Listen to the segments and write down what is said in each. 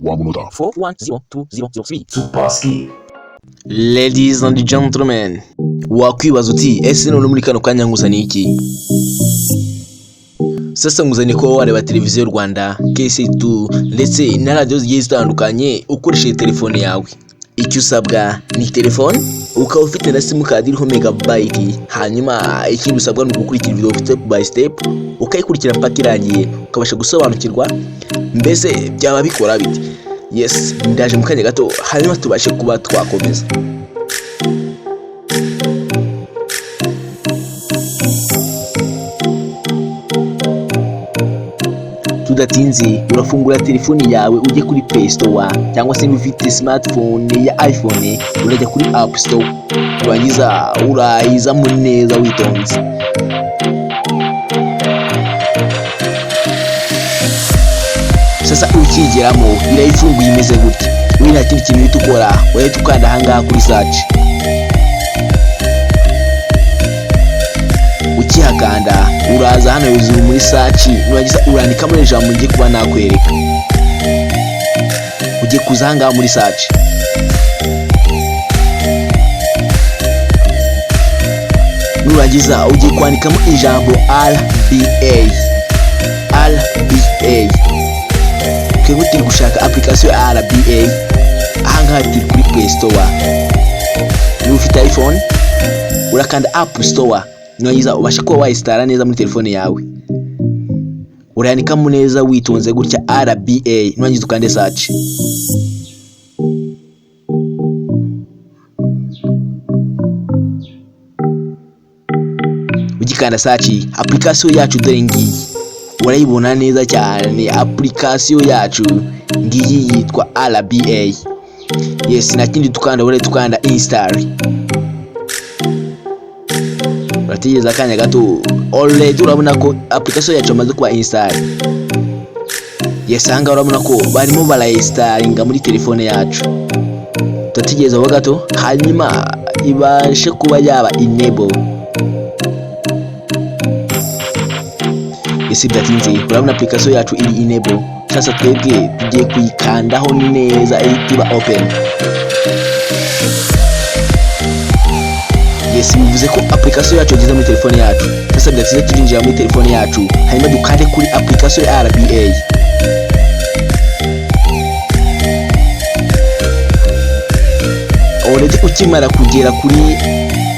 1 munota. 4102003. Superski. Ladies and gentlemen, wakwibaza uti ese none muri kano kanya nkuzaniye iki? Sasa nkuzaniye kuba wareba televiziyo y'u Rwanda, KC2 ndetse na radiyo zigiye zitandukanye ukoresheje telefone yawe. Icyo usabwa ni telefone, ukaba ufite na simukadi iriho megabayiti, hanyuma ikindi usabwa ni ugukurikira video step by step, ukayikurikira mpaka irangiye, ukabasha gusobanukirwa mbese byaba bikora bite. Yes, ndaje mu kanya gato hanyuma tubashe kuba twakomeza. Tudatinze, urafungura telefoni yawe ujye kuri Play Store, cyangwa se niba ufite smartphone ya iPhone urajya kuri App Store, urangiza urayizamo neza witonze. Sasa ukigeramo irayifunguye imeze gutya, we nta kindi kintu uhita ukora, urahita ukanda ahangaha kuri search. Ukihakanda uraza hano hejuru muri search, nurangiza urandikamo ijambo ngiye kuba nakwereka. Ugiye kuza ahangaha muri search, nurangiza ugiye kwandikamo ijambo RBA. RBA, twebwe turi gushaka application ya RBA. Ahangaha turi kuri Play Store. Niba ufite iPhone urakanda App Store, nurangiza ubasha kuba wayisitara neza muri telefone yawe. Urayandikamo neza witonze gutya RBA, nurangiza ukande search. Ugikanda search, application yacu dore ngiyi, urayibona neza cyane. Application yacu ngiyi yitwa RBA. Yes, nta kindi tukanda, urahita tukanda install. Urategereza akanya gato, already urabona ko application yacu yamaze kuba install. Yes, ahangaha urabona ko barimo barayinstalinga muri telefone yacu. Turategereza ho gato hanyuma ibashe kuba yaba enable. Ese bidatinze urabona application yacu iri enable. Sasa twebwe tugiye kuyikandaho neza ihita iba open. Yes, bivuze ko application yacu yageze muri telefone yacu. Sasa bidatinze turinjira muri telefone yacu hanyuma dukande kuri application ya RBA. Already ukimara kugera kuri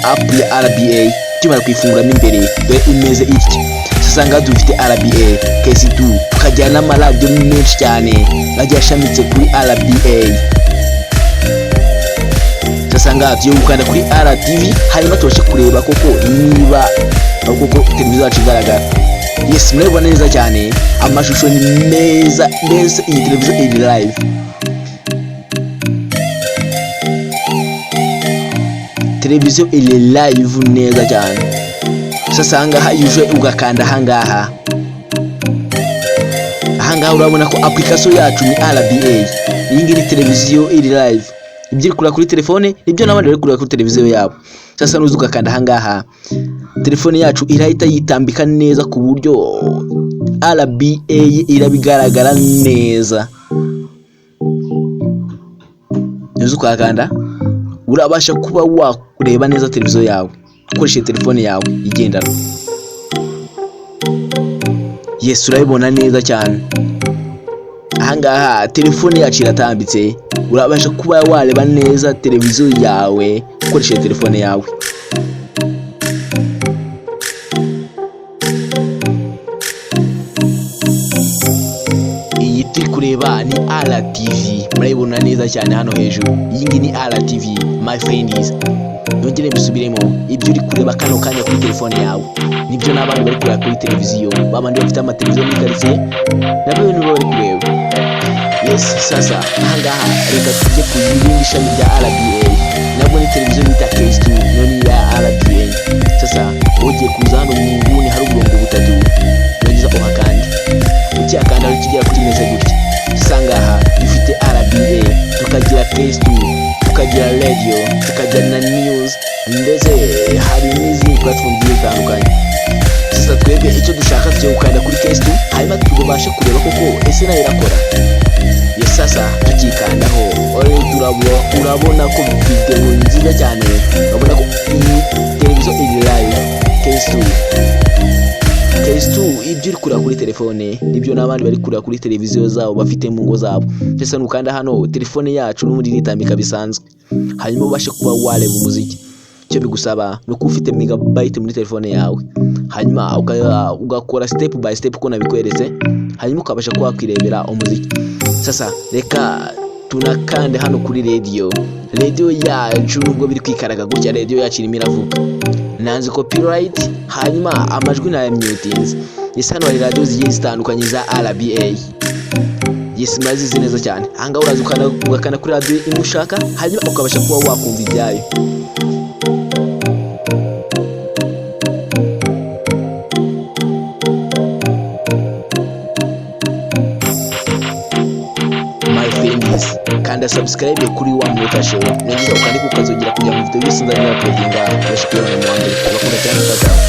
app ya RBA, ukimara kuyifunguramo imbere, dore imeze itya. Sasa ngaha dufite RBA KC2, tukagira n'amaradiyo menshi cyane agiye ashamitse kuri RBA. Sasa ngaha tugiye gukanda kuri RTV, hanyuma tubashe kureba koko niba koko televiziyo yacu igaragara. Yes, murabibona neza cyane, amashusho ni meza, mbese iyi televiziyo iri live. Televiziyo iri live neza cyane. Sasa ahangaha iyo uje ugakanda ahangaha, ahangaha urabona ko application yacu ni RBA. Iyi ngiyi ni televiziyo iri live, ibyo uri kureba kuri telefone nibyo n'abandi bari kureba kuri televiziyo yabo. Sasa nuza ugakanda ahangaha, telefone yacu irahita yitambika neza ku buryo RBA irabigaragara neza. Nuza ukahakanda urabasha kuba wareba neza televiziyo yawe ukoresheje telefone yawe igendanwa. Yes, urabibona neza cyane. Ahangaha telefone yacu iratambitse, urabasha kuba wareba neza televiziyo yawe ukoresheje telefone yawe. Iyi turi kureba ni RTV, murayibona neza cyane hano hejuru. Iyi ngiyi ni RTV my friends. Nongere mbisubiremo, ibyo uri kureba kano kanya kuri telefone yawe nibyo n'abandi bari kureba kuri televiziyo, babandi bafite amateleviziyo muri karitsiye nabo nibo bari kureba. Yes, sasa ahangaha reka tujye ku rindi shami rya RBA, nabwo ni televiziyo bita KC2, none ya RBA. Sasa ugiye kuza hano mu nguni hari uburongo butatu, urangiza uhakande. Ukihakanda aho kigera kuri imeze gutya. Sasa ngaha dufite RBA, tukagira KC2, tukagira radio, tukagira na news, ndetse hari n'izindi platform zigiye zitandukanye. Sasa twebwe icyo dushaka tugiye gukanda kuri KC2, hanyuma tubashe kureba koko ese nayo irakora. Yes, sasa tukikandaho already urabona ko video nziza cyane. Urabona ko iyi televiziyo iri live. Case 2, case 2, ibyo uri kureba kuri telefone nibyo n'abandi bari kureba kuri televiziyo zabo bafite mu ngo zabo. Ndetse nukanda hano, telefone yacu n'ubundi nitambika bisanzwe, hanyuma ubashe kuba wareba umuziki. Icyo bigusaba ni uko ufite megabyte muri telefone yawe, hanyuma ugakora step by step uko nabikweretse, hanyuma ukabasha kuba wakwirebera umuziki. Sasa reka tunakande hano kuri radiyo. Radiyo yacu, nubwo biri kwikaraga gutya, radiyo yacu irimo iravuga. Nanze copyright, hanyuma amajwi nayamyutinze. Yes, hano hari radiyo zigiye zitandukanye za RBA. Yes, murazizi neza cyane. Ahangaha uraza ugakanda kuri radiyo imwe ushaka, hanyuma ukabasha kuba wakumva ibyayo. My friends, kanda subscribe kuri Wa Munota Show, nongeza ukandika ukazongera kugira ngo video yose nzajya uploadinga ubashe kuyibona mu wa mbere. Bakunda cyane, ciao.